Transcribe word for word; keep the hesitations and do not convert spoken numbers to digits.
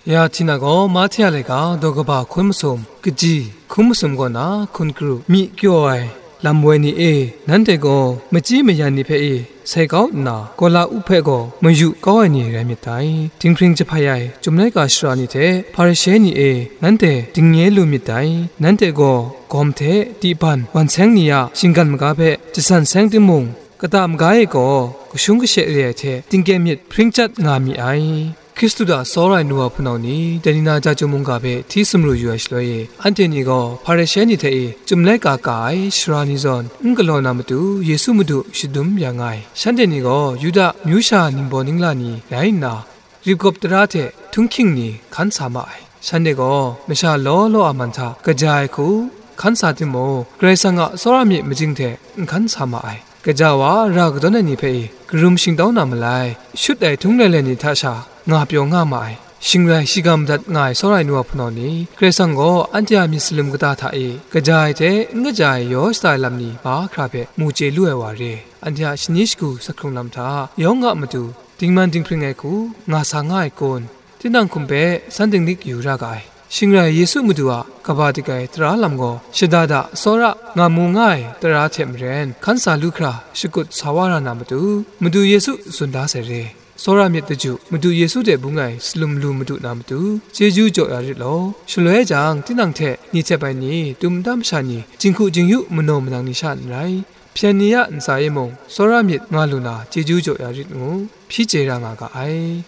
Ya Htina gaw Mahte a laika daw kaba hkun masum, kaji hkun masum kaw na hkun kru, myi kyaw ai lam woi ni e, nanhte gaw machyi mayan ni hpe e sai kau nna, gaw la u hpe gaw mayu kau ai ni rai myit dai. Dinghpring jahpai ai Chyum laika sara ni hte Hparishe ni e, nanhte dingnye lu myit dai. Nanhte gaw gawm hte dihpan wan seng ni a shinggan maga hpe jasan seng timung, kata maga e gaw kashung kashe re ai hte tingkyem myit hpring chyat nga mi ai. Hkristu hta tsawra ai nu wa hpunau ni, dai ni na ja chyum mungga hpe hti sumru yu ai shaloi e, anhte ni gaw Hparishe ni hte e Chyum laika ka ai sara ni zawn n galaw na matu Yesu Madu shadum ya nga ai. Shanhte ni gaw Yuda myu sha ningbaw ningla ni rai nna, rip gawp tara hte htunghking ni hkan sa ma ai. Shanhte gaw masha law law a man hta kaja ai hku hkan sa timung, Karai Kasang a tsawra myit majing hte n hkan sa ma ai. Gaja wa ra kadawn ai ni hpe e karum shingtau na malai, shut ai htung lailai ni hta sha nga pyaw nga ma ai. Shing rai, shiga madat nga ai tsawra ai nu wa hpunau ni, Karai Kasang gaw anhte a myit salum kata hta e kaja ai hte n kaja ai yaw shada ai lam ni mahkra hpe mu chye lu ai wa re. Anhte a shani shagu sat hkrung lam hta yawng a matu dingman dinghpring ai hku nga sa nga ai kun, tinang hkum hpe san dinglik yu ra ga ai. Shing rai, Yesu Madu a kaba dik ai tara lam gaw shada da tsawra nga mu nga ai tara hte maren hkan sa lu hkra shakut sa wa ra na matu, Madu Yesu tsun da sai re. Tsawra myit daju Madu Yesu de bung ai salum lu madu na matu, chyeju jaw ya rit law. Shaloi jang, tinang hte ni htep ai ni, dum nta masha ni, jinghku jingyu manaw manang ni sha n rai, hpyen ni a ntsa e mung tsawra myit nga lu na chyeju jaw ya rit ngu, hpyi chye ra nga ga ai.